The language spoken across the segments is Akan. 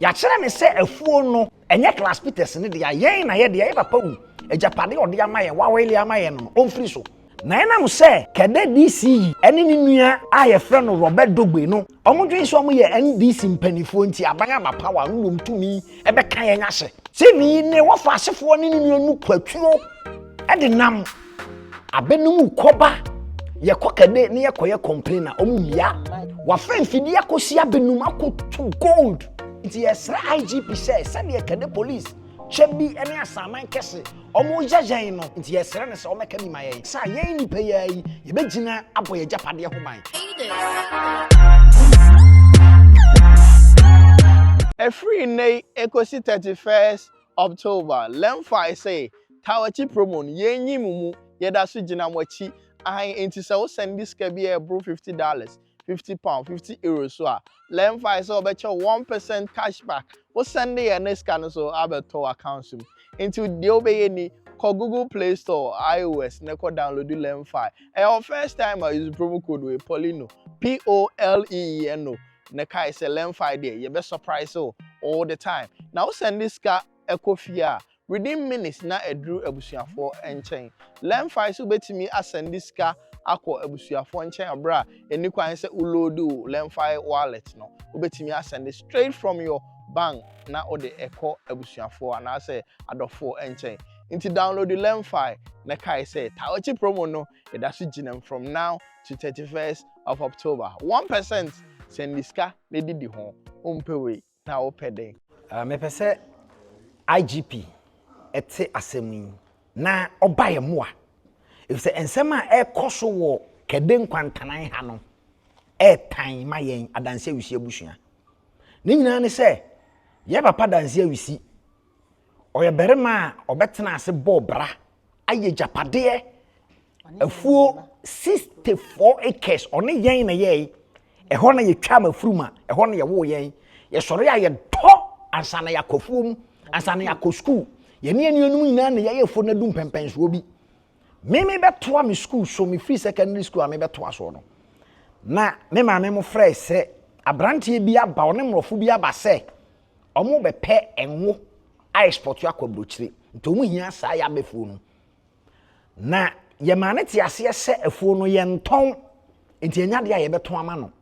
Yɛakyerɛ me sɛ afuo no, ɛnyɛ Klaas Peters ne dea, yɛn na yɛ dea, yɛ papa wu, agyapadeɛ a ɔde ama yɛn, wawele ama yɛn no, ɔmfiri so. Na ɛnam sɛ Kɛdɛ DC yi ne ne nua a yɛfrɛ no Robert Dogbey no, wɔdwen sɛ wɔyɛ NDC mpanimfoɔ nti, aban aba power no mmom tumi bɛka yɛn ahyɛ. Stephen yi ne wɔfa asefoɔ ne ne nua no kwatuo de nam abɛ no mu kɔba yɛkɔ kɛde ne yɛkɔyɛ complain a ɔmo mmia. Wafa mfidie akɔsi abɛ no mu akɔtu gold. Nti yɛsrɛ IGP sɛ sɛdeɛ kɛde police kyɛ bi ne asaman kɛse ɔmo yɛ yɛn no nti yɛsrɛ no sɛ ɔmɛka bi ma yɛn sɛ yɛn nnipa yi ara yi yɛbɛgyina abɔ yɛn agyapadeɛ ho ban. Ɛfiri nnɛ yi ɛkɔsi 31st October, Lemfi se, Tawakyi promo no, yɛnyi mo mu, yɛda so gyina mo akyi. Aane, enti sɛ wo sɛnde sika bi a ɛboro $50, £50, €50 so a, Lemfi sɛ wɔbɛkyɛ wo 1% cash back. Wo sɛnde yɛn ne sika no so abɛtɔ w'accounts mu. Enti deɛ wobɛyɛ ni, kɔ Google Play Store, iOS, na kɔ download Lemfi. Ɛyɛ wo first time a, use promo code wei, Poleeno, P O L E E N O, na kae sɛ Lemfi deɛ, yɛbɛ surprise wo all the time. Na wo sɛnde sika ɛkɔ fie a, within minutes na ɛduru abusuafoɔ nkyɛn. Lemfi so wobɛtumi asɛnde sika akɔ abusuafoɔ nkyɛn abere a ɛni kwan sɛ wo load wo Lemfi wallet no. Wobɛtumi asɛnde straight from your bank na wode ɛkɔ abusuafoɔ anaasɛ adɔfoɔ nkyɛn. Nti download Lemfi na kae sɛ Tawakyi promo no, yɛda so gyina from now to 31st of October. 1% sɛnde sika na didi ho. Wompɛ wei na wopɛ den? Mepɛ sɛ IGP ɛte asɛm yi na ɔba yɛn mmoa, efisɛ nsɛm a ɛrekɔ so wɔ Kɛde Nkwantanan ha no ɛɛtan ma yɛn Adansi Awusi abusua. Ne nyinaa ne sɛ yɛ papa Adansi Awusi ɔyɛ barima a ɔbɛtena ase bɔɔ bra ayɛ gyapadeɛ afuo 64 acres. Ɔne yɛn na yɛɛ ɛhɔ na yɛtwa ama furum a ɛhɔ na yɛwoo yɛn. Yɛsɔre a yɛdɔ ansa na yɛakɔ afuom, ansa na yɛakɔ sukuu. Yɛne yɛn nuanom nyinaa na yɛyɛ afuo no adu mpɛmpɛnsoɔ bi. Me mebɛtoa me sukuu so, mefiri secondary school a mebɛtoa soɔ no, na me maame mo frɛ sɛ aberanteɛ bi aba, ɔne mmorɔfo bi aba sɛ ɔmo bɛpɛ ngo a export akɔ aburokyire, nti ɔmo hia saa yɛ abɛfuo no. Na yɛmaa ne te aseɛ sɛ afuo no yɛntɔn, nti ɛnya deɛ a yɛbɛtɔn ama no.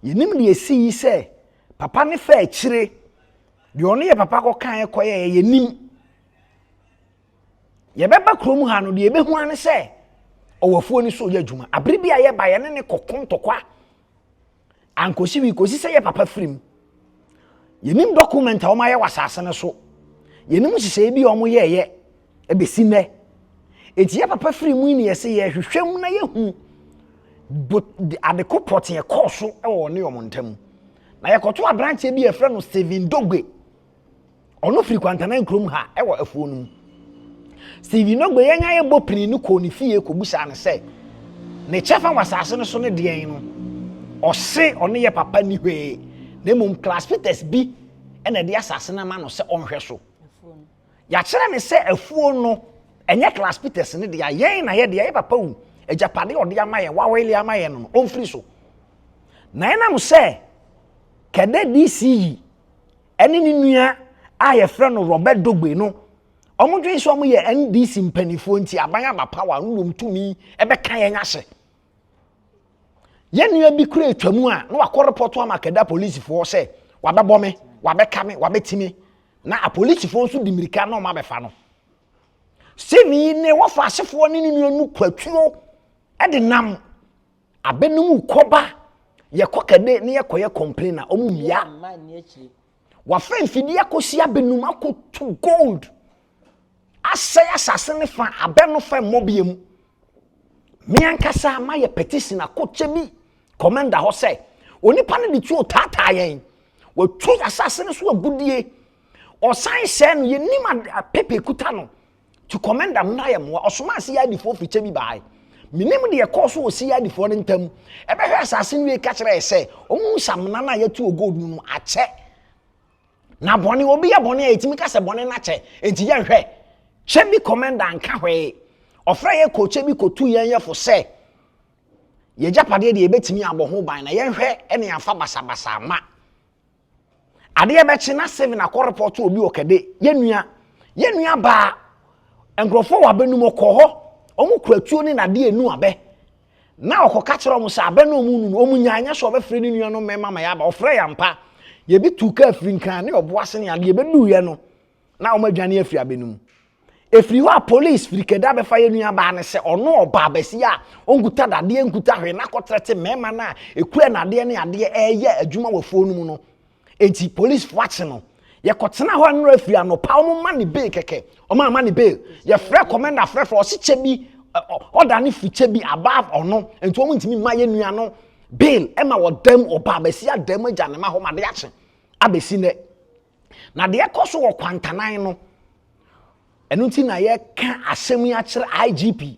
Yɛnim deɛ esi yi sɛ papa ne fa akyire deɛ ɔno yɛ papa kɔkan kɔyɛ. Yɛnim yɛbɛba kurom ha no, deɛ yɛbɛhu ane sɛ ɔwɔ afuo no so ɔyɛ adwuma. Abere bi a yɛba yɛne ne kɔko ntɔkwa ankosi wi kosi sɛ yɛ papa firim. Yɛnim document a wɔayɛ wɔ asase no so, yɛnim nhyehyɛeɛ bi a wɔyɛɛyɛ ɛbɛsi nnɛ. Eti yɛ papa firi mu yi ne yɛsɛ yɛhwehwɛ mu na yɛhu adeko pɔtee ɛkɔɔ so wɔ ɔne wɔn ntam. Na yɛkɔto aberanteɛ bi a yɛfrɛ no Stephen Dogbe. Ɔno firi Kwantanan kurom ha ɛwɔ afuo no mu. Stephen Dogbe, yɛn ayɛ bɔ pini no kɔɔ ne fie kɔbusaa no sɛ ne kyɛfa wɔ asase no so ne deɛn no. Ɔse ɔne yɛ papa ni hwee, na mmom Class Peters bi ɛna ɛde asase no ama no sɛ ɔnhwɛ so. Yɛakyerɛ me sɛ afuo no, ɛnyɛ Class Peters ne dea, yɛn na yɛ dea, yɛ papa wu, agyapadeɛ a ɔde ama yɛn, wawele ama yɛn no, ɔmfiri so. Na ɛnam sɛ Kɛdɛ DC yi ɛne ne nua a yɛfrɛ no Robert Dogbe no, wɔn dwen sɛ wɔn yɛ NDC mpanimfoɔ nti aban aba power no mmom tumi ɛbɛka yɛn ahyɛ. Yɛn nua bi kura atwa mu a na wakɔ repɔto ama Kɛdɛ apolisifoɔ sɛ wabɛbɔ me, wabɛka me, wabɛti me, na apolisifoɔ nso di mirika na wɔn abɛfa no. Stephen yi ne wɔfa asefoɔ ne ne nua no kwatuo de nam abɛ no mu kɔba yɛkɔ kɛde ne yɛkɔyɛ complain a wɔn mmia. Wafa mfidie akɔsi abɛ no mu akɔtu gold asɛe asase ne fa abɛ no fa mmɔbea mu. Me ankasa mayɛ petition akɔkyɛ bi commander hɔ sɛ onipa no de tuo taataa yɛn, watu asase no so agudie, ɔsan sɛɛ no. Yɛnim pepe kuta no to commander mmra yɛ mmoa. Ɔsoma ase yɛ adifoɔ firi kyɛ bi baae. Menim deɛ ɛkɔɔ so wɔ si yɛ adifoɔ no ntam ɛbɛhwɛ asase no wie ka kyerɛ yɛ sɛ ɔmo nsamena no a yɛtu wɔ gold mu no akyɛ na bɔne. Obi yɛ bɔne a yɛtumi ka sɛ bɔne no akyɛ, enti yɛnhwɛ kyɛ bi. Commander nka hwee. Ɔfrɛ yɛ kɔ kyɛ bi kɔtu yɛn yɛfo sɛ yɛgyapadeɛ deɛ yɛbɛtumi abɔ ho ban na yɛnhwɛ ɛne afa basabasa ma. Adeɛ bɛkye na Stephen akɔ report obi wɔ Kɛde. Yɛn nua, yɛn nua baa, nkurɔfoɔ wɔ abɛ no mu, ɔkɔɔ hɔ, wɔn kura tuo ne nadeɛ enu abɛ. Na ɔkɔka kyerɛ wɔn sɛ abɛ no wɔn nu no, wɔn nyaa nyɛ sɛ ɔbɛfrɛ ne nua no mmarima ma yɛaba. Ɔfrɛ yɛn ampa. Yɛbi tuu kaa firi Nkran ne Ɔboase ne adeɛ yɛbɛduiɛ no, na wɔn adwane afiri abɛ no mu. Ɛfiri hɔ a police firi Kɛde abɛfa yɛn nua baa no sɛ ɔno ɔbaa basia a ɔnkuta dadeɛ nkuta hwee na akɔtrɛte mmarima no a ɛkura nadeɛ ne adeɛ ɛreyɛ adwuma wɔ afuo no mu no. Enti polisifo akye no. Yɛkɔtena hɔ nnora firi anɔpa, wɔn ma ne bail kɛkɛ. Wɔn ama ne bail. Yɛfrɛ commander frɛfrɛ ɔsi kyɛ bi ɔda ne firi kyɛ bi above ɔno. Enti wɔn ntumi mma yɛn nua no bail ɛma wɔdam ɔba abɛsi adam agya ne ma hɔ ma de akye abɛsi nɛ. Na deɛ ɛkɔ so wɔ Kwantanan no, ɛno nti na yɛka asɛm yi akyerɛ IGP.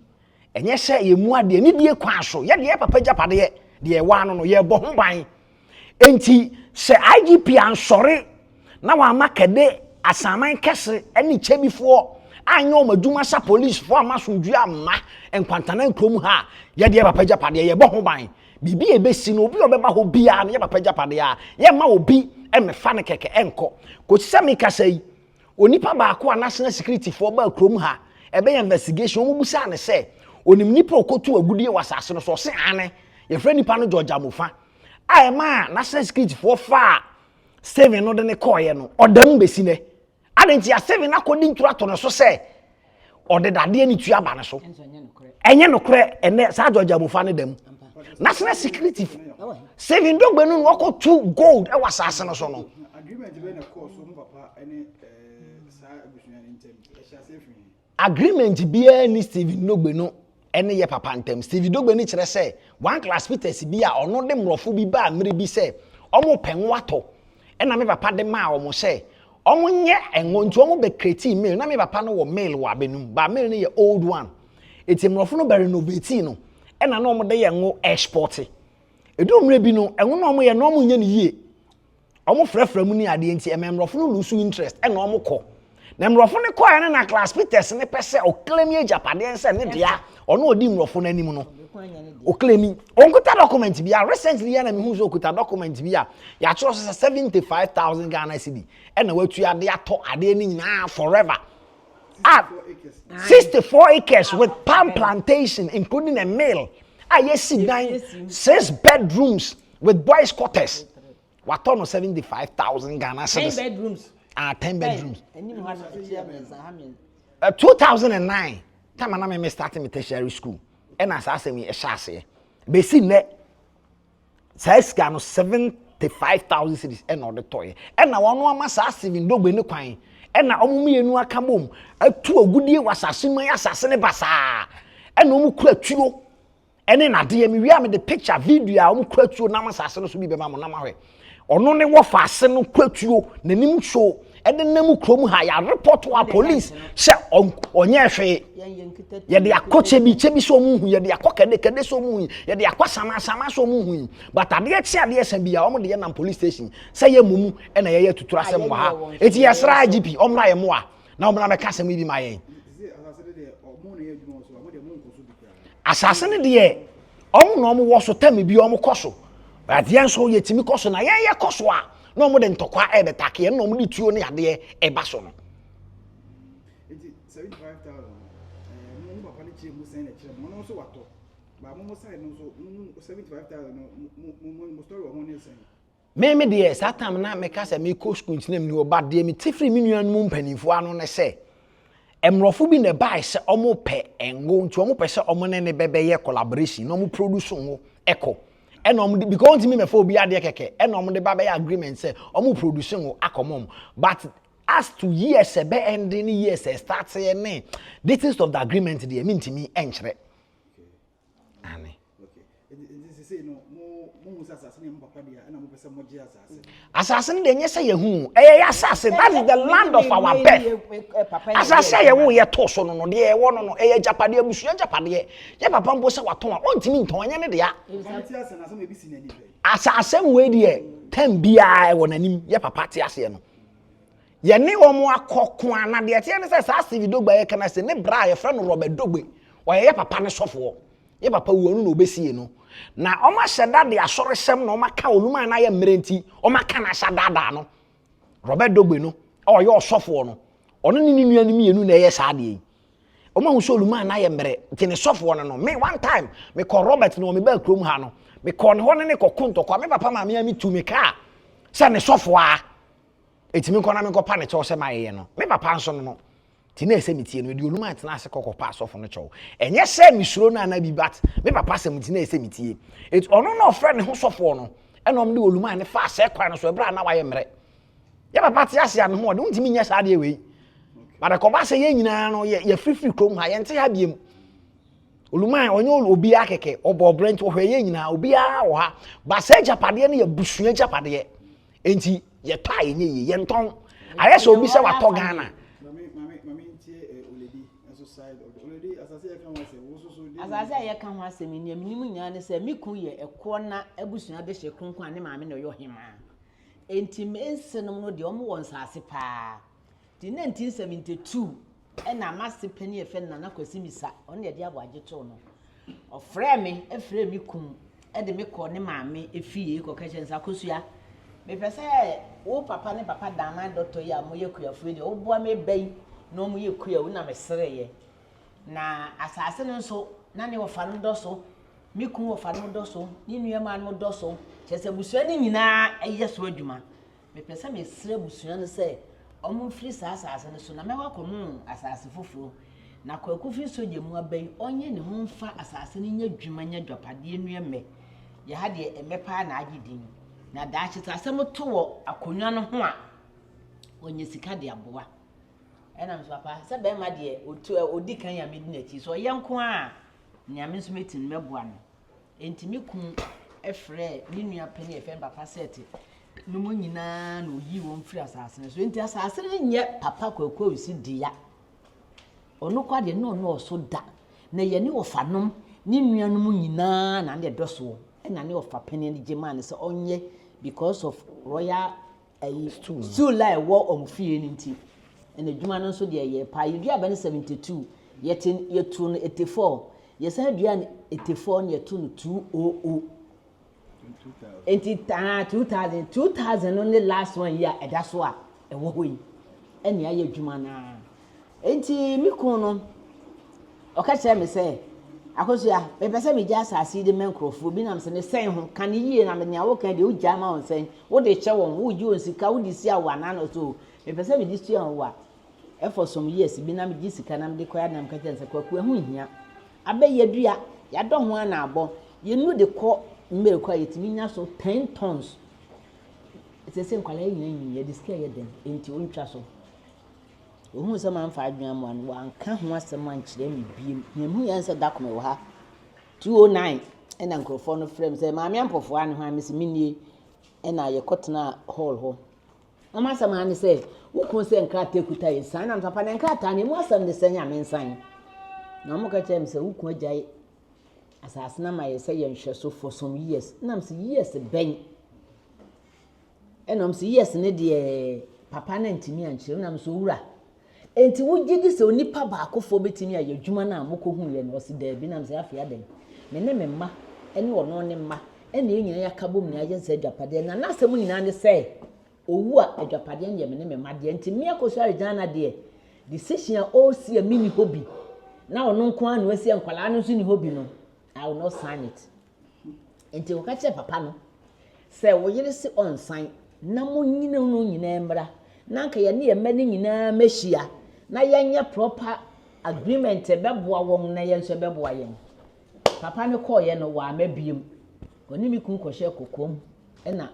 Ɛnyɛ sɛ yɛmu adeɛ ne die kwan so, yɛde yɛ papa gyapadeɛ deɛ ɛwɔ ano no yɛbɔ ho ban. Enti sɛ IGP ansɔre na wama Kɛde asaman kɛse ne kyɛbifoɔ anyɛ wɔn adwuma sa policefoɔ amma asomdwoeɛ amma Nkwantanan kurom ha a, yɛde yɛ papa agyapadeɛ yɛbɔ ho ban. Biribi a ɛbɛsi no, obi a ɔbɛba hɔ biara no yɛ papa agyapadeɛ a, yɛmma obi mmɛfa no kɛkɛ nkɔ. Kɔsi sɛ mekasa yi, onipa baako a national security foɔ baa kurom ha ɛbɛyɛ investigation, wɔn bisaa no sɛ onim nipa a ɔkɔtu agudeɛ wɔ asase no so, ɔse aane, yɛfrɛ nipa no George Amofa. A ɛmaa national security foɔ faa Stephen no de ne kɔɔeɛ no, ɔda mu bɛsi nɛ. Adɛn nti a Stephen akɔdi ntoro ato ne so sɛ ɔde dadeɛ ne tua aba ne so? Ɛnyɛ nokorɛ. Ɛnɛ saa George Amofa no da mu. National security Stephen Dogbe no na wakɔtu gold ɛwɔ asase no so no. Agreement biara nni Stephen Dogbe no ne yɛ papa ntam. Stephen Dogbe no kyerɛ sɛ one class Peters bi a ɔno de mmorɔfo bi baa mmere bi sɛ wɔrepɛ ngo atɔ ɛna me papa de maa wɔn sɛ wɔnyɛ ngo nti wɔn bɛ createe mill na me papa no wɔ mill wɔ Abenum but mill no yɛ old one eti mmorɔfo no bɛ renovatee no ɛna na wɔn de yɛ ngo export. Ɛduru mmerɛ bi no ngo no a wɔyɛ no wɔn nyɛ no yie. Wɔn frɛfrɛ mu ne adeɛ nti ɛma mmorɔfo no lose interest ɛna wɔn kɔ. Na mmorɔfo no kɔɛ no na Klaas Peters ne pɛ sɛ ɔclaim agyapadeɛ sɛ ne dea, ɔno ɔdi mmorɔfo no anim no. Ɔclaim. Ɔnkuta document bi a recently yɛ na mehu sɛ ɔkuta document bi a yɛatwerɛ so sɛ 75,000 Ghana cedi ɛna watua de atɔ adeɛ no nyinaa forever. Ah, 64 acres with palm plantation including a mill a yɛsi dan six bedrooms with boys quarters. Watɔ no 75,000 Ghana cedis. 10 bedrooms. Ah, 10 bedrooms. 2009 time na me me start me tertiary school. Ɛna saa asɛm yi ɛhyɛ aseɛ. Bɛsi nnɛ saa sika no 75,000 cedis ɛna ɔde tɔeɛ. Ɛna wɔn ama saa Stephen Dogbe ne kwan. Ɛna wɔn mmienu aka bom atu agudie wɔ asase mu ayɛ asase ne basaa. Ɛna wɔn kura tuo. Ɛne nadeɛ mewie a mede picture video a wɔn kura tuo nam asase no so bi bɛma mo nam ahwɛ. Ɔno ne wɔfa ase no kura tuo n'anim so ɛde nam kurom ha yɛ report wa police sɛ ɔnyɛ hwee. Yɛde akɔ kyɛbi kyɛbi sɛ ɔmo hu, yɛde akɔ kɛde kɛde sɛ ɔmo hu, yɛde akɔ sama sama sɛ ɔmo hu. But adeɛ kye adeɛ sa bi a ɔmo de yɛ nam police station sɛ yɛ mumu ɛna yɛyɛ tuturu asɛm wɔ ha. Eti yɛsrɛ IGP ɔmmra yɛ mmoa na ɔmmra mɛka asɛm yi bi ma yɛn. Asase no deɛ ɔmo na ɔmo wɔ so tɛm bi ɔmo kɔ so, but yɛn nso yɛtumi kɔ so na yɛn yɛ kɔ so a na ɔmo de ntɔkwa ɛbɛtake yɛn na ɔmo de tuo ne adeɛ ɛba so no. Me me deɛ saa time na meka sɛ mekɔ sukuu nti na meni hɔ but deɛ mete firi me nuanom mpanimfoɔ ano ne sɛ mmorɔfo bi na ɛbae sɛ wɔn pɛ ngo nti wɔn pɛ sɛ wɔn ne ne bɛbɛyɛ collaboration na wɔn produce ngo ɛkɔ ɛna wɔn de because wɔn ntumi mɛfa obi adeɛ kɛkɛ ɛna wɔn de ba bɛyɛ agreement sɛ wɔn produce ngo akɔ mɔm but as to years ɛbɛ ɛnde ne years ɛstart ne details of the agreement deɛ mentumi ɛnkyerɛ. Aane. Asase no deɛ nyɛ sɛ yɛhu ɛyɛ yɛ asase that is the land of our birth asase a yɛwo yɛ to so no no deɛ ɛwɔ no no ɛyɛ agyapadeɛ abusua agyapadeɛ yɛ papa mpo sɛ watɔn a ɔntumi ntɔn ɛnyɛ ne dea asase wei deɛ tɛm biara ɛwɔ n'anim yɛ papa te aseɛ no yɛne wɔn akɔ ko a na deɛ ɛteɛ ne sɛ saa Steve Dogbe a yɛka no ase ne bra a yɛfrɛ no Robert Dogbe ɔyɛ yɛ papa ne sɔfoɔ yɛ papa wu ɔno na ɔbɛsie no na wɔn ahyɛ da de asɔresɛm na wɔn aka onum a na ayɛ mmerɛ nti wɔn aka no ahyɛ daadaa no. Robert Dogbe no a ɔyɛ ɔsɔfoɔ no, ɔno ne ne nua no mmienu na ɛyɛ saa adeɛ yi. Wɔn ahu sɛ Oluman no ayɛ mmerɛ nti ne sɔfoɔ no no me one time mekɔ Robert no wɔ me baa kurom ha no mekɔɔ ne hɔ ne ne kɔko ntɔkwa me papa maame a metu me kaa sɛ ne sɔfoɔ a ɛtumi nkɔ na menkɔpa ne kyɛw sɛ mayɛyɛ no me papa nso no no nti na ɛsɛ metie no mede Oluman tena ase kɔkɔpa asɔfo no kyɛw ɛnyɛ sɛ mesuro no anaa bi but me papa asɛm nti na ɛsɛ metie ɛti ɔno na ɔfrɛ ne ho sɔfoɔ no ɛna ɔmo de Oluman ne fa asɛ kwan no so ɛberɛ a na wayɛ mmerɛ yɛ papa te ase a ne ho ɔde wontumi nyɛ saa adeɛ wei but ɛkɔba sɛ yɛn nyinaa no yɛ yɛfirifiri kurom ha yɛnte ha biem oluman ɔnyɛ obiara kɛkɛ ɔbɔ ɔbrɛ nti ɔhwɛ yɛn nyinaa obiara wɔ ha ba sɛ agyapadeɛ no yɛ busua agyapadeɛ nti yɛtɔ a yɛnyɛ yie yɛntɔn ayɛ sɛ obi sɛ watɔ Ghana. Asase a yɛka ho asɛm yi nea menim nyinaa ne sɛ me kun yɛ ɛkoɔ na abusua dehye kronkron a ne maame na ɔyɛ ɔhemaa. Enti me nsenom no deɛ, wɔwɔ nsaase paa. Nti 1972 ɛna m'ase panin a yɛfrɛ no Nana Kwasi Misa, ɔno na yɛde aboagye too no. Ɔfrɛɛ me frɛɛ me kun de me kɔɔ ne maame fie kɔka kyerɛ no sɛ, Akosua, mepɛ sɛ wo papa ne papa Daman dɔtɔ yi a wɔyɛ kuafoɔ yi deɛ, woboa me ba yi na wɔyɛ kua o, na mesereeɛ. Na asase no nso, na ne wɔfa no dɔ so, me kunu wɔfa no dɔ so, ne nuammaa no dɔ so. Kyerɛ sɛ abusua no nyinaa yɛ so adwuma. Mepɛ sɛ mesrɛ abusua no sɛ wɔmfiri saa asase no so na mɛkɔ akɔmo asase foforɔ. Na Kwaku firi sogya mu aba yi, ɔnyɛ ne ho mfa asase no nyɛ adwuma nyɛ adwapadeɛ nnua mmɛ. Yɛ ha deɛ mmɛ paa na agye din. Na daakye sɛ asɛm to wɔ akonnwa no ho a, wɔanya sika de aboa. Ɛna me nso papa sɛ bɛrima deɛ ɔtu ɔdi kan a medi n'akyi sɛ ɔyɛ nko a nea me nso mɛtumi no mɛboa no. Enti me kun frɛɛ ne nua panin a yɛfrɛ no Papa Sɛte no mu nyinaa na ɔyii wɔn firi asase no so. Enti asase no nyɛ Papa Kwaku Awusi dea. Ɔno kwa deɛ na ɔno ɔso da. Na yɛne ɔfanom ne nuanom nyinaa na ne dɔ soɔ. Ɛna ne ɔfa panin no gye maa no sɛ ɔnyɛ because of royal ayi stool a ɛwɔ wɔn fie no nti ɛna adwuma no nso deɛ yɛ paa yɛdua abɛ no 72 yɛte yɛtu no 84 yɛsan dua no 84 na yɛto no 200 nti taa 2000 2000 no ne last one yi a ɛda so a ɛwɔ hɔ yi ɛna ayɛ adwuma no ara Enti me kunu no, ɔka kyerɛɛ me sɛ, Akosua, mepɛ sɛ megya asase yi de ma nkurɔfoɔ bi, na mesɛ ne sɛn ho, ka no yie na nea woka deɛ wogyae ma wɔn sɛn, wode kyɛ wɔn, wogye wɔn sika, wode si awo anaa na ɔsɛ o, mepɛ sɛ mede si awo a, for some years bi na megye sika na mede kɔyɛ na meka kyerɛ no sɛ Kwaku ɛho nhia, abɛ yɛdua, yɛadɔ ho ara na abɔ, yɛnu de kɔ mmerɛ kɔ a yɛtumi nya so 10 tons, ɛsɛ sɛ nkwadaa yi nyinaa nyini, yɛde sika yɛ dɛn, enti ɔntwa so. Ohuu sɛ mamfa adwene ammoa no, wanka ho asɛm ankyerɛ me bio. Nea mihui ara ne sɛ da koro mewɔ ha, 2:09, ɛnna nkurɔfoɔ no frɛɛ me sɛ, Maame Ampɔfoɔ ne hwan? Mese, Menie. Ɛnna yɛkɔtenaa hall hɔ. Wɔn asɛm ara ne sɛ, Wo kunu sɛ nkrataa kuta yɛ san. Na papa, na nkrataa no, emu asɛm ne sɛn a mensan? Na wɔka kyerɛɛ me sɛ, Wo kunu agyae asase no ama yɛ sɛ yɛnhwɛ so for some years. Ɛnna mese, Years bɛn? Ɛna ɔmo se yes ne deɛ papa no antumi ankyerɛ mu na me sɛ owura enti wogye di sɛ onipa baakofoɔ bɛtumi ayɛ adwuma no a mokɔhuiɛ no ɔse daabi na me sɛ afei adɛn me ne me mma ɛne ɔno ne mma ɛne yɛn nyinaa yɛaka bom na yɛayɛ sɛ adwapadeɛ na n'asɛm nyinaa ne sɛ owu a adwapadeɛ no deɛ me ne me mma deɛ nti me Akosua Regina deɛ decision a ɔresi a menni hɔ bi na ɔno nko ara na wasi a nkwadaa no nso nni hɔ bi no I will not sign it. Enti wɔka kyerɛɛ papa no sɛ, Wo yere se ɔnsan na mo nyini no nyinaa mmra na anka yɛne yɛn mma no nyinaa mmɛhyia na yɛnyɛ proper agreement ɛbɛboa wɔn na yɛn nso ɛbɛboa yɛn. Papa no kɔɔeɛ no wamma biom. Ɔne me kunu kɔhyɛɛ kokoam ɛna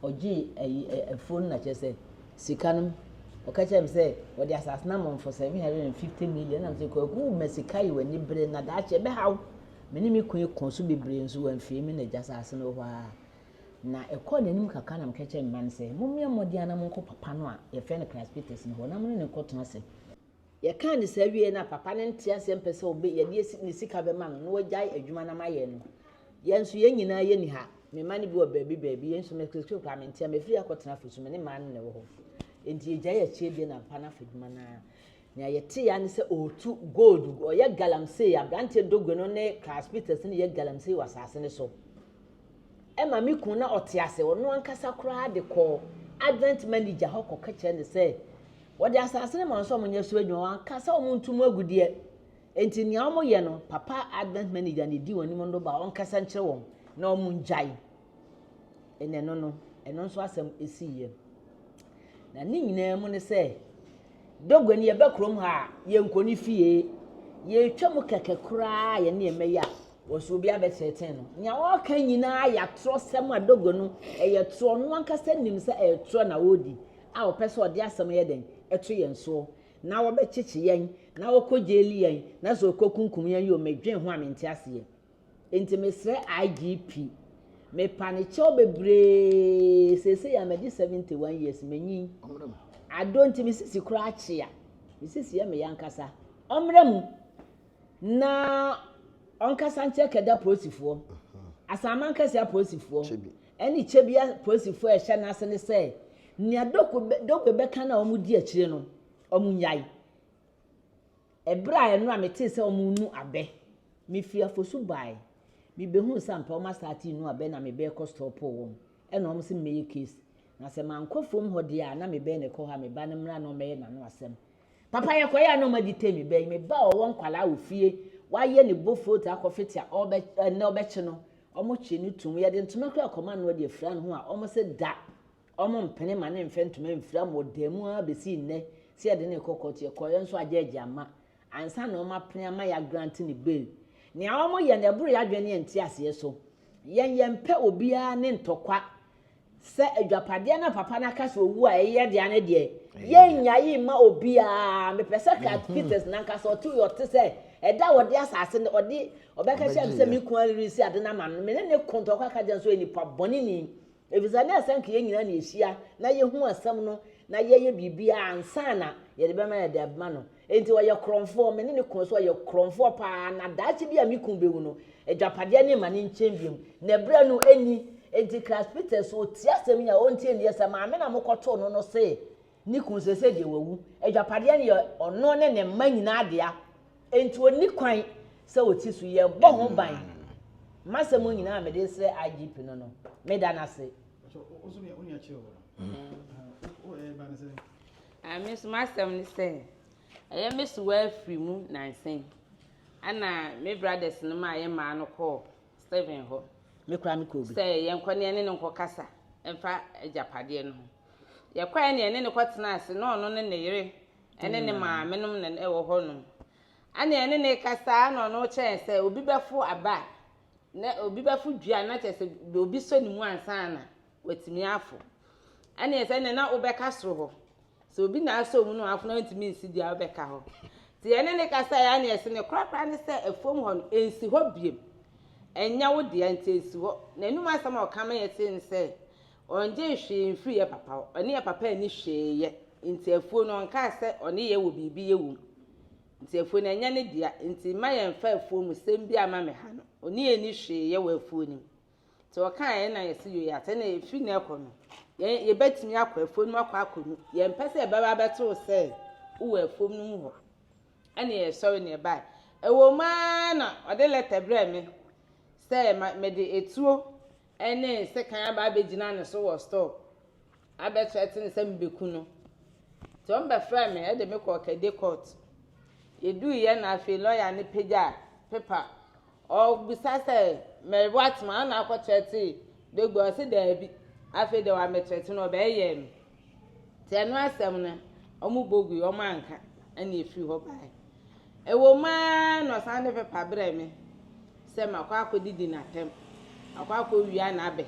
ɔgyee ayi afuo no na kyerɛ sɛ sika no ɔka kyerɛ me sɛ ɔde asase no ama wɔn for 750 million na mesɛ Kwaku ma sika yɛ w'ani bere na daakye ɛbɛha wo. Me ne me kunu kɔɔ so bebree nso wamfiri me na agya asase no wɔ hɔ ara. Na ɛkɔɔ n'anim kakra na meka kyerɛɛ me mma no sɛ, Mommea mmɔden ara na monkɔ papa no a yɛfrɛ no Klaas Peters no hɔ na mo ne no nkɔtena ase. Yɛkaa no saa wieeɛ no a papa no nte aseɛ mpɛ sɛ ɔbɛ yɛde ne sika bɛma no na wagyae adwuma no ama yɛn no. Yɛn nso yɛn nyinaa yɛnni ha. Me mma no bi wɔ baabi baabi, yɛn nso mekeke koraa mente a mafiri akɔtena Afosu, me ne mmaa no na ɛwɔ hɔ. Enti yɛgyae akyire deɛ na papa no afa adwuma no ara. Nea yɛtee ara ne sɛ ɔretu gold, ɔyɛ galamsey, aberanteɛ Dogue no ne Klaas Peters no yɛ galamsey wɔ asase no so. Ɛma me kunu na ɔte ase, ɔno ankasa koraa de kɔɔ Advent manager hɔ kɔka kyerɛ no sɛ wɔde asase no ma wɔn sɛ wɔnyɛ so adwuma, wanka sɛ wɔntu mu agudeɛ. Enti nea wɔyɛ no, papa Advent manager na edi wɔn anim no ba ɔnkasa nkyerɛ wɔn na wɔngyae. Ɛna ɛno no, ɛno nso asɛm esiiɛ. Na ne nyinaa mu ne sɛ, Dogua ni yɛba kurom ha a, yɛnkɔ ne fie. Yɛtwa mu kɛkɛ koraa yɛn nneɛma yi a, wɔsɛ obi abɛkyerɛkyerɛ no. Nea ɔreka nyinaa yɛ atorɔsɛm a Dogua no, ɛyɛ torɔ. Ɔno ankasa nim sɛ ɛyɛ torɔ na ɔredi a ɔpɛ sɛ ɔde asɛm yɛ dɛn? Ɛto yɛn soɔ. Na wɔbɛkyekye yɛn, na wɔkɔ gyeeli yɛn, na sɛ wɔkɔkunkum yɛn yi o, medwen ho a mente aseɛ. Enti mesrɛ IGP, mepa ne kyɛw bebree, seesei a madi 71 years, manyin. Ado nti me sisi koraa kyea, me sisi yɛ me ya ankasa. Ɔmmra mu na ɔnkasa nkyerɛ Kɛda polisifoɔ, Asaman kɛseɛ apolisifoɔ, ɛne Kyebia polisifoɔ a ɛhyɛ n'ase ne sɛ, nea Dogbe bɛka no a wɔdi akyire no, wɔnnyae. Ɛberɛ a ɛno a metee sɛ wɔrenu abɛ, mefiri Afosu baeɛ, mebɛhuu sɛ ampa wɔn asaate renu abɛ na mebɛɛkɔ stɔpoo wɔn, ɛna wɔn se mɛyɛ case, na sɛ mankɔ fam hɔ deɛ a na mebɛɛ na ɛkɔ hɔ a me ba no mmra na ɔmmɛyɛ n'ano asɛm. Papa yɛkɔeɛ a na wɔn adetain me ba yi, me ba a ɔwɔ nkwadaa wɔ fie, wayɛ ne bofrot akɔfete a ɔrebɛ ɛnnɛ ɔbɛkye no, wɔkyee no toom, yɛde ntoma koraa kɔma no de afira ne ho a wɔn se da. Wɔmpene ma ne mfɛ ntoma mfira ma ɔdaa mu ara bɛsii nnɛ sɛ yɛde no rekɔ kɔɔto. Yɛkɔeɛ nso a gyɛɛgye amma ansa na wɔapene ama yɛagrante no bail. Nea wɔyɛ no, ɛboro yɛn adwene ne yɛn nteaseɛ so. Yɛn yɛmpɛ obiara ne ntɔkwa. Sɛ agyapadeɛ no a papa no aka sɛ ɔwu a ɛyɛ dea no deɛ, yɛnnyae mma obiara. Mepɛ sɛ Kat Peters no ankasa ɔte ɔte sɛ ɛda a wɔde asase no ɔde ɔbɛka kyerɛ me sɛ me kunu arelease ade no ama no, me ne no ko ntɔkwa ka kyerɛ no sɛ ɔyɛ nipa bɔneni. Efisɛ na ɛsɛ anka yɛn nyinaa na yehyia na yehu asɛm no na yɛyɛ biribiara ansa na yɛde bɛma yɛde ama no. Enti ɔyɛ korɔmfoɔ, me ne no ko so ɔyɛ korɔmfoɔ paa, na daakye bi a me kunu bewu no, agyapadeɛ no mma ne nkyɛn biom, na ɛberɛ no nni. Enti Christ Peters ɔtie asɛm yi a ɔntie nni, sɛ maame na mokɔtoo no no se ne kunu seesei deɛ wawu, agyapadeɛ no yɛ ɔno ne ne mma nyinaa dea. Enti onni kwan sɛ ɔti so. Yɛbɔ ho ban. M'asɛm nyinaa a mede resrɛ IGP no no, meda no ase. Me nso m'asɛm ne sɛ, ɛyɛ me so afiri mu nansa yi, ɛna me brothers no maa yɛ maa no kɔɔ Stephen hɔ. Me koraa me kɔɔ bi. Sɛ yɛnkɔ ne yɛne no nkɔ kasa mfa agyapadeɛ no ho. Yɛkɔɛ ne yɛne no kɔtena ase na ɔno ne ne yere ɛne ne maame nom na ɛwɔ hɔ nom. Ɛna ɛne ne kasa na ɔno kyerɛ sɛ obi bɛfo aba a, na obi bɛfo dua na kyerɛ sɛ obi sɔ ne mu ansa na watumi afo. Ɛne sɛ ɛne na wobɛka soro hɔ. Sɛ obi na asɔ mu na wafo na ɔntumi nsi dua wobɛka hɔ. Nti ɛne ne kasa ya ne ɛse ne korakora ne sɛ afuom hɔ no ɛnsi hɔ biem. Ɛnyɛ wo dea nti ɛnsi hɔ. N'anum asɛm a ɔka ma yɛtee ne sɛ Ɔngyee hwee mfirii yɛ papa hɔ, ɔne yɛ papa nni hwee yɛ, nti afuo no ɔnkaa sɛ ɔne yɛ wɔ biribi yɛ wɔ mu, nti afuo no ɛnyɛ ne dea, nti mma yɛnfa afuo mu sɛm biara mma me ha no, ɔne yɛ nni hwee yɛ wɔ afuo no mu. Nti ɔkaeɛ na yɛse yoo yɛate, ɛna ɛfiri nnɛ rekɔ no, yɛn yɛbɛtumi akɔ afuo no mu akɔ akɔnu, yɛmpɛ sɛ yɛbɛba abɛto wo sɛ wowɔ afuom no mu hɔ. Ɛna yɛsɔre na yɛbaeɛ. Ɛwɔ mu ara na ɔde lɛtɛ brɛɛ me sɛ ma mede etuo ne sekan aba abɛgyina ne so wɔ store abɛthreaten sɛ mebeku no. Nti wɔn bɛfrɛɛ me de me kɔɔ Kɛde court. Yɛduiɛ na afei lɔya no pagyaa paper. Ɔbisa sɛ Mary Boatema ɔna akɔ threaten Dogbe? Ɔse daabi. Afei deɛ wammɛthreaten no ɔbɛyɛɛ me. Nti ɛno asɛm no wɔn bɔ gui wɔn anka ɛna ɛfiri hɔ baeɛ. Ɛwɔ mu ara na ɔsan de paper brɛɛ me sɛ makɔ akɔdidi n'atɛm, makɔ akɔwia n'abɛ,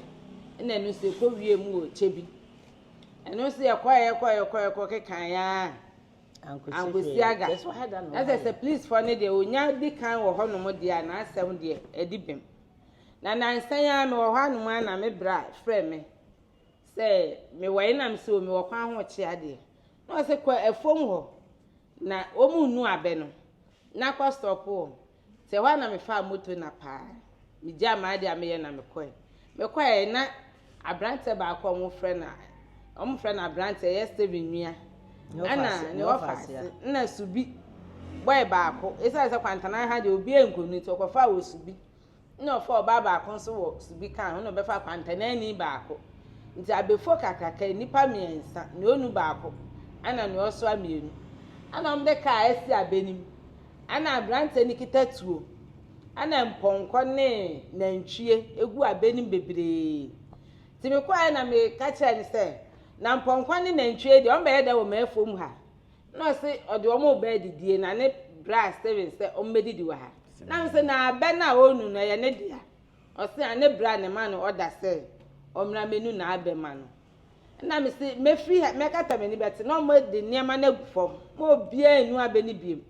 ɛna ɛno nso ɛkɔwiee mu wɔ kyɛ bi. Ɛno nso yɛkɔɛ yɛkɔɛ yɛkɔɛ yɛkɔ kekaeɛ ara ankosi aga. Na sɛ sɛ policefoɔ no deɛ ɔnya di kan wɔ hɔnom deɛ a n'asɛm deɛ ɛdi bem. Na nansa yi ara mewɔ hɔ anom ara na me bra frɛ me sɛ mewɔ yi na mesɛ o mewɔ kwan ho rekye adeɛ. Na ɔse kɔ afuom hɔ na wɔn nnu abɛ no na kɔ stop wɔn. Nti ɛhɔ a na mefaa moto na paa megyaa m'adeɛ a meyɛ na mekɔe. Mekɔe na aberanteɛ baako a wɔfrɛ no wɔfrɛ no aberanteɛ ɛyɛ Steven nua ɛna ne wɔfa ase na Subi bɔe baako ɛsiane sɛ Kwantana ha deɛ obiara nkɔnu nti ɔkɔfaa wɔ Subi na ɔfa ɔbaa baako nso wɔ Subi kaa ho na ɔbɛfa Kwantanani baako. Nti abɛfuo kakraka yi, nnipa mmiɛnsa, nea ɔnu baako ɛna nea ɔsoa mmienu. Ɛna wɔde kaa asi abɛ no mu. Ɛna aberanteɛ no kita tuo. Ɛna mpɔnkɔ ne nantwie gu abɛ no mu bebree. Nti mekɔeɛ na meka kyerɛɛ no sɛ, na mpɔnkɔ ne nantwie deɛ wɔbɛyɛ dɛ wɔ m'afuom ha? Na ɔse ɔde wɔn reba adidie na ne bra Steven sɛ wɔmmɛdidi wɔ ha. Na mese na abɛ no a ɔrenu no ɛyɛ ne dea? Ɔse a ne bra na ɛma no order sɛ ɔmmra mmɛnu n'abɛ ma no. Ɛna mese mɛfiri ha mɛkata m'ani bɛte na wɔde nneɛma no agu fam ma obiara nnu abɛ no biom.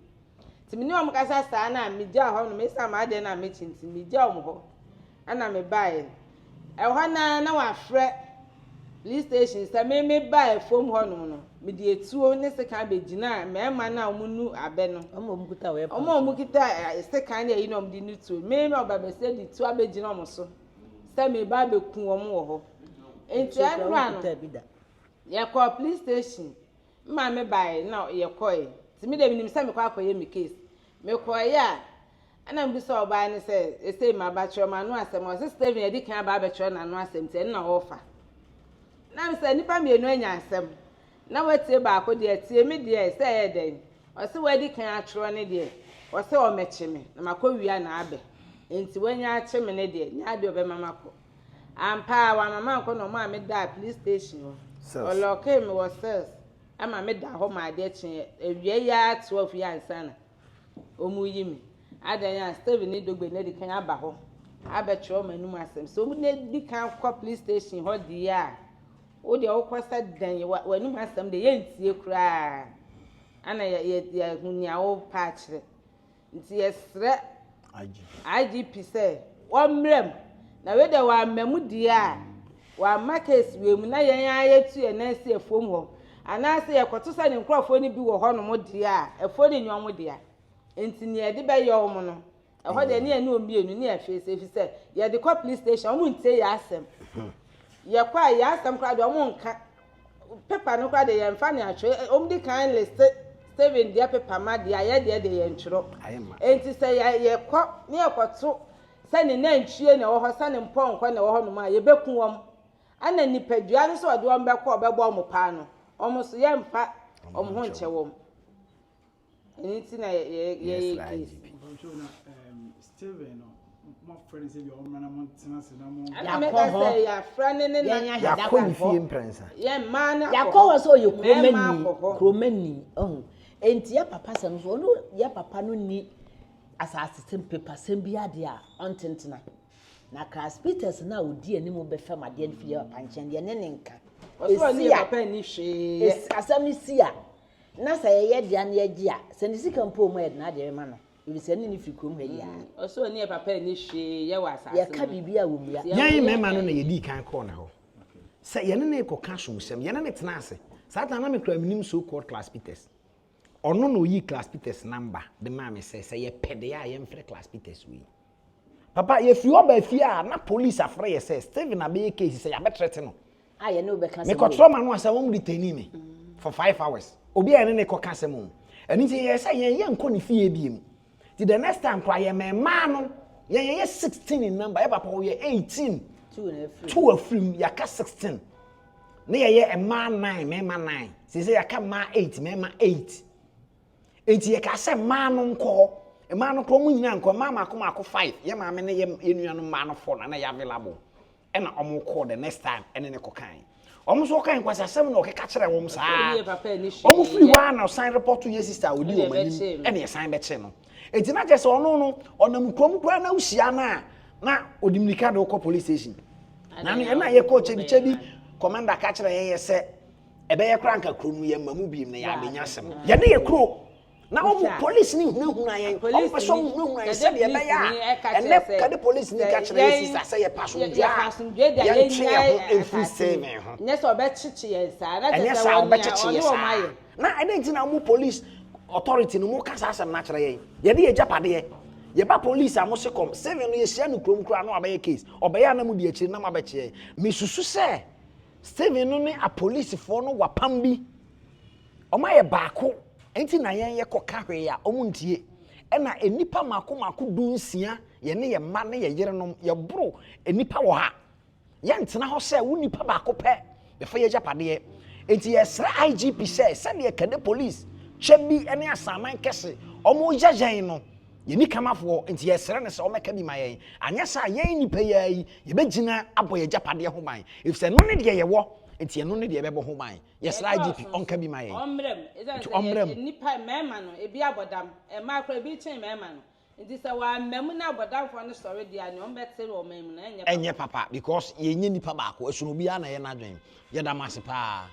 Nti me ne wɔn kasa saa na megyaa hɔ nom esiane m'adeɛ no a mekyi nti megyaa wɔn hɔ ɛna mebaeɛ. Ɛhɔ no ara na wɔafrɛ police station sɛ me mebaa afuom hɔ nom no mede etuo ne sekan bɛgyinaa mmarima no a wɔnu abɛ no. Wɔn a wɔkuta weapons. Wɔn a wɔkuta sekan ne ayi na wɔde nu tuo. Me ɔbabasia de tuo abɛgyina wɔn so sɛ meba abɛku wɔn wɔ hɔ. Nti ɛnora no yɛkɔɔ police station. Me maame baeɛ na yɛkɔeɛ. Nti me deɛ menim sɛ mekɔ akɔyɛ me case. Mekɔeɛ a, ɛna mebisa ɔbaa no sɛ, ɛsei maba kyerɛ m'ano asɛm. Ɔse Stephen adi kan aba abɛkyerɛ n'ano asɛm nti ɛno na ɔrefa. Na me sɛ nnipa mmienu anya asɛm na watie baako deɛ, tie me deɛ sɛ ɛyɛ dɛn. Ɔse wadi kan atwerɛ ne deɛ, ɔse ɔmmɛkye me na makɔwia n'abɛ. Nti wanya akye me ne deɛ, nyɛ adeɛ ɔbɛma makɔ. Ampa ara wamma mankɔ na ɔmaa me daa police station hɔ. Cells. Ɔlɔɔkee me wɔ cells ma me daa hɔ ma adeɛ kyeeɛ. Awia yi ara 12 yi ansa na wɔreyi me. Adɛn a Stephen ne Dogbe no adi kan aba hɔ abɛkyerɛ wɔn anum asɛm. Sɛ wɔn di kan kɔ police station hɔ deɛ a, wo deɛ wokɔ sɛ dɛn, w'anum asɛm deɛ yɛntie koraa. Ana yɛ yɛ yɛahu nea wopɛ akyerɛ. Nti yɛsrɛ IGP sɛ ɔmmra mu. Na wei deɛ wamma mu deɛ a, wamma case wei mu na yɛn ara yɛtu yɛn nan si afuom hɔ. Anaasɛ yɛkɔto sɛ ne nkurɔfoɔ no bi wɔ hɔnom deɛ a, afuo no nyɛ wɔn dea. Nti nea yɛde bɛyɛ wɔn no, ɛhɔ deɛ ne yɛne wɔn mmienu ne yɛhwɛ sɛ ɛfiri sɛ yɛde kɔ police station wɔn ntie yɛn asɛm. Yɛkɔ a yɛn asɛm koraa deɛ wɔn nka. Paper no koraa deɛ yɛmfa ne atwerɛ. Wɔn di kan liste Stephen deɛ paper ma deɛ a yɛ deɛ deɛ yɛntwerɛ. Enti sɛ yɛ yɛkɔ ne yɛkɔto sɛ ne nantwie na ɛwɔ hɔ sɛ ne mpɔnkɔ na ɛwɔ hɔ nom a yɛbɛku wɔn. Ɛna nipadua no sɛ ɔde wɔn bɛkɔ ɔbɛbɔ wɔn paa no wɔn nso yɛmfa wɔn ho nkyɛ wɔn. Ɛno nti na yɛyɛ case. Yɛakɔ hɔ. Yɛakɔ ne fie mprɛnsa. Yɛakɔ hɔ sɛ ɔyɛ kuromani, kuromani. Ɔho. Enti yɛ papa sɛm so, ɔno yɛ papa no ni asase sɛm pepa sɛm bi adeɛ a ɔntentena. Na Klaas Peters no a ɔdi anim bɛfam adeɛ no firi yɛ papa nkyɛn deɛ ne ne nka. Ɔsɛ papa ni hwee. Asɛm no si a, Na sɛ yɛyɛ dea na yɛgye a, sɛ ne sika mpo wɔ mu a, yɛde n'adeɛ bɛma no, efisɛ ɛne no firi kurom ha yi ara. Ɔsɛ ɔne yɛ papa nni hwee yɛ wɔ asase no Yɛka biribi a wɔmmua. Yɛn mmarima no na yɛdii kan kɔɔ ne hɔ sɛ yɛne no rekɔka asomsɛm. Yɛne no tenaa ase. Saa ta na me koraa menim so called Klaas Peters. Ɔno na ɔyii Klaas Peters number de maa me sɛ, sɛ yɛpɛ deɛ a yɛmfrɛ Klaas Peters wei. Papa, yɛfiri hɔ baa fie a, na police afrɛ yɛ sɛ Stephen abɛyɛ case sɛ yɛabɛtrɛte no. A yɛne wo bɛka asɛm Mekɔtrɔ ma no asɛ wɔn detainee me for 5 hours. Obi a yɛne ne kɔka asɛm o. Ɛno nti yɛyɛ sɛ yɛn yɛ nkɔ ne fie biem. Nti the next time koraa yɛ mmaa no, yɛn yɛyɛ 16 in number, yɛ papa wɔyɛ 18. Two na afiri. Two afiri mu, yɛaka 16. Ne yɛyɛ mmaa 9, mmarima 9. Seesei yɛaka mmaa 8, mmarima 8. Nti yɛka sɛ mmaa no nkɔ hɔ. Mmaa no koraa wɔn nyinaa nkɔ, mmaa mako mako 5. Yɛ maame ne yɛ nuanom mmaa no 4 na na yɛ available. Ɛna wɔn kɔɔ the next time ɛne ne kɔkan. Wɔn nso wɔkan nkwasasɛm na ɔkeka kyerɛ wɔn saa. Wɔn firi hɔ a na ɔsan report yɛ sister a odi wɔn anim ɛna yɛsan bɛkye no. Eti na kyerɛ sɛ ɔno no ɔnam kurom koraa na ohyia no a na ɔde mirika de wokɔ police station. Na no yɛn a yɛkɔɔ kyɛbi commander ka kyerɛ yɛn yɛ sɛ ɛbɛyɛ koraa nka kurom no yɛn mma mu biem na yɛabɛnya asɛm. Yɛne yɛ kuro na wɔn police ni hunahuna yɛn, wɔn pɛ sɛ wɔn hunahuna yɛn sɛdeɛ ɛbɛyɛ a ɛnɛ kade police ni ka kyerɛ yɛ sister sɛ yɛpa asomdwoeɛ a yɛntwe yɛn ho mfiri Stephen ho. Nyɛ sɛ ɔbɛkyekye yɛn saa. Na Ɛnyɛ kyerɛ sɛ saa wɔn nea ɔbɛkyekye ɔne yɛ wɔn saa. ayɛ. Na ɛdɛn nti na mo police authority no mo ka saa asɛm no akyerɛ yɛn? Yɛde yɛ agyapadeɛ. Yɛba police a mo se kɔm. Stephen no yɛhyia no kurom koraa na wabɛyɛ case. Ɔbɛyɛ a na mo di akyire na mo abɛkye yɛn. Mesusu sɛ Stephen no ne apolisifoɔ no wapam bi. Wɔn ayɛ baako. Nti na yɛn yɛkɔka hwee a wɔn ntie. Ɛna nnipa mako mako 16 yɛne yɛn mma ne yɛn yerenom yɛboro nnipa wɔ ha. Yɛntena hɔ sɛ wo nipa baako pɛ bɛfa yɛn agyapadeɛ. Enti yɛsrɛ IGP sɛ sɛdeɛ Kade Police, kyɛ bi ne Asaman kɛse wɔyɛ yɛn no, yɛnni kamafoɔ, enti yɛsrɛ no sɛ ɔmmɛka bi ma yɛn. Anyɛ saa a yɛn nnipa yi ara yi, yɛbɛgyina abɔ yɛn agyapadeɛ ho ban, efisɛ ɛno ne deɛ yɛwɔ, enti ɛno ne deɛ yɛbɛbɔ ho ban. Yɛsrɛ IGP ɔnka bi ma yɛn. Ɔmmra mu. Ɛsiane Nti sɛ ɔmmra mu. nnipa, mmarima no, ebi abɔ dam, mmaa koraa ebi kyɛn mmarima no. Nti sɛ wamma mu na abɔdamfoɔ no sɔre deɛ a, nea wɔbɛte wɔ ɔman mu no, ɛnyɛ papa. Ɛnyɛ papa because yɛnyɛ nipa baako, ɛsono obiara na ɛyɛ n'adwene. Yɛda mo ase paa.